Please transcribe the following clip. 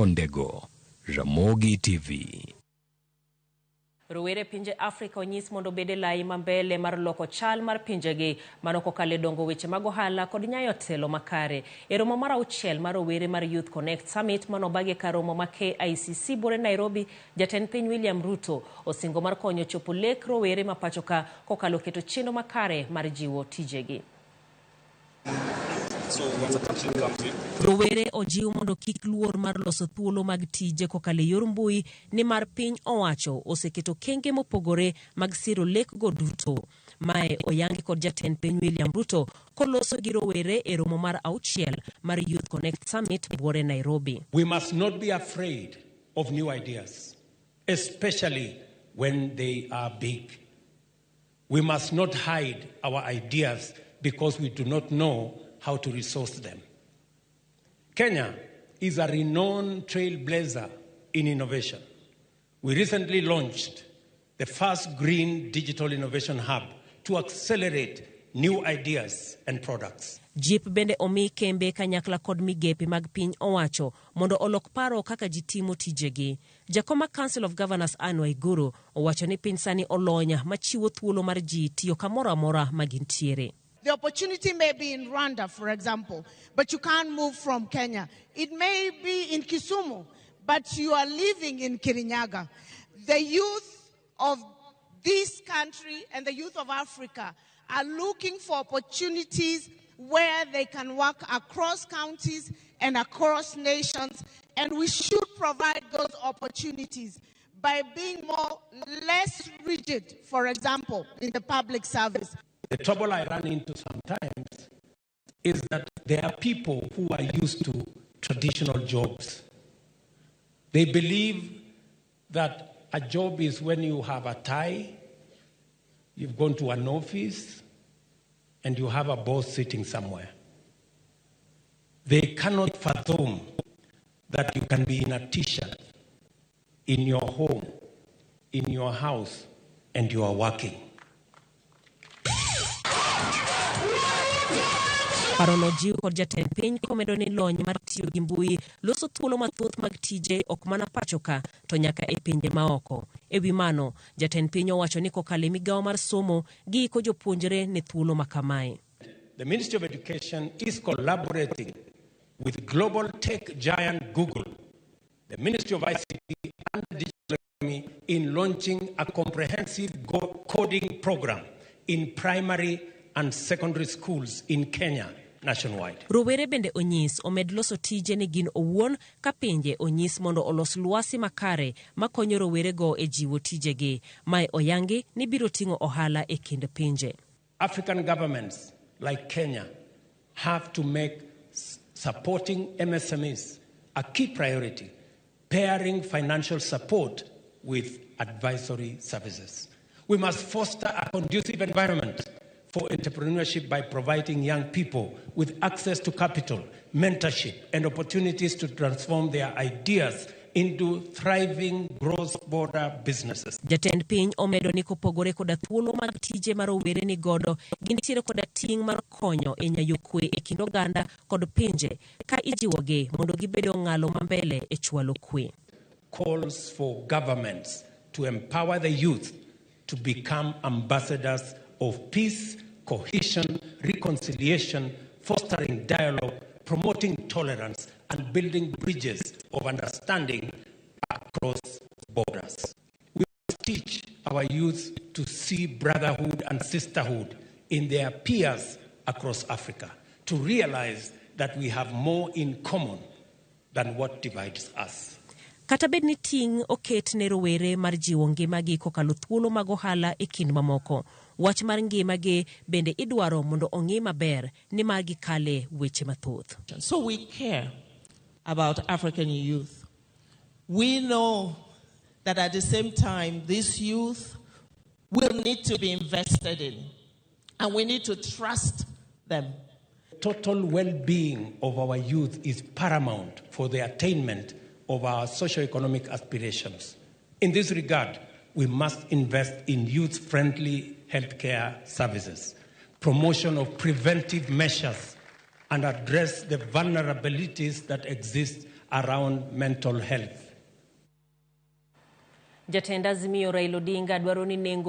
Ondego, Ramogi TV. Rowere pinje Afrika onyis mondo obed e lai ma mbele mar loko chal mar pinjegi mano kokalo e dongo weche mag ohala kod nyayo telo makare. E romo mar auchiel mar rowere mar Youth Connect Summit manobagi e kar romo ma KICC buore Nairobi, jatend piny William Ruto osingo mar konyo chopo lek rowere ma pachoka kokalo keto chenro makare mar jiwo tijegi. Rowere ojiw mondo kik luor mar loso thuolo mag tije kokalo e yor mbui nimar piny owacho oseketo okenge mopogore mag siro lekgo duto. Mae oyangi kod jatend piny William Ruto koloso gi rowere e romo mar auchiel mar Youth Connect Summit buore Nairobi. We must not be afraid of new ideas, especially when they are big. We must not hide our ideas because we do not know how to resource them. Kenya is a renowned trailblazer in innovation. We recently launched the first green digital innovation hub to accelerate new ideas and products. Jip bende omi kembe kanyakla kod migepe mag piny owacho mondo olok paro kaka ji timo tijegi. Jakom Council of Governors Anne Waiguru owacho ni piny sani olony machiwo thuolo mar ji tiyo kamoro amora ma gintiere. The opportunity may be in Rwanda, for example, but you can't move from Kenya. It may be in Kisumu, but you are living in Kirinyaga. The youth of this country and the youth of Africa are looking for opportunities where they can work across counties and across nations, and we should provide those opportunities by being more less rigid, for example, in the public service. The trouble I run into sometimes is that there are people who are used to traditional jobs. They believe that a job is when you have a tie, you've gone to an office, and you have a boss sitting somewhere. They cannot fathom that you can be in a t-shirt, in your home, in your house, and you are working. Parono jiw kod jatend piny komedo ni lony mar tiyo gi mbui loso thuolo mathoth mag tije ok mana pacho ka to nyaka e pinje maoko. E wi mano, jatend piny owacho ni kokalo e migawo mar somo giiko jopuonjre ne thuolo ma kamae. The Ministry of Education is collaborating with global tech giant Google, the Ministry of ICT and Digital Economy in launching a comprehensive coding program in primary and secondary schools in Kenya nationwide. Rowere bende onyis omed loso tije ne gin owuon ka pinje onyis mondo olos lwasi makare makonyo rowerego e jiwo tijegi. Mae oyangi ni biro ting'o ohala e kind pinje. African governments like Kenya have to make supporting MSMEs a key priority, pairing financial support with advisory services. We must foster a conducive environment for entrepreneurship by providing young people with access to capital, mentorship, and opportunities to transform their ideas into thriving cross-border businesses. Jatend piny omedo ni kopogore koda thuolo mag tije ma rowere ni godo, gintiere koda ting' mar konyo e nyayo kwe e kind oganda kod pinje ka ijiwogi mondo gibed ong'alo ma mbele e chwalo kwe. Calls for governments to empower the youth to become ambassadors of peace, cohesion, reconciliation, fostering dialogue, promoting tolerance, and building bridges of understanding across borders. We must teach our youth to see brotherhood and sisterhood in their peers across Africa, to realize that we have more in common than what divides us. Kata bed ni ting' oket ne rowere mar jiwo ngimagi kokalo thuolo mag ohala e kind mamoko, wach mar ngimagi bende idwaro mondo ong'i maber nimar gikale weche mathoth. So we care about African youth. We know that at the same time, this youth will need to be invested in, and we need to trust them. Total well-being of our youth is paramount for the attainment of our socio-economic aspirations. In this regard, we must invest in youth-friendly healthcare services, promotion of preventive measures, and address the vulnerabilities that exist around mental health. Jatend Azimio Raila Odinga dwaro ni nengo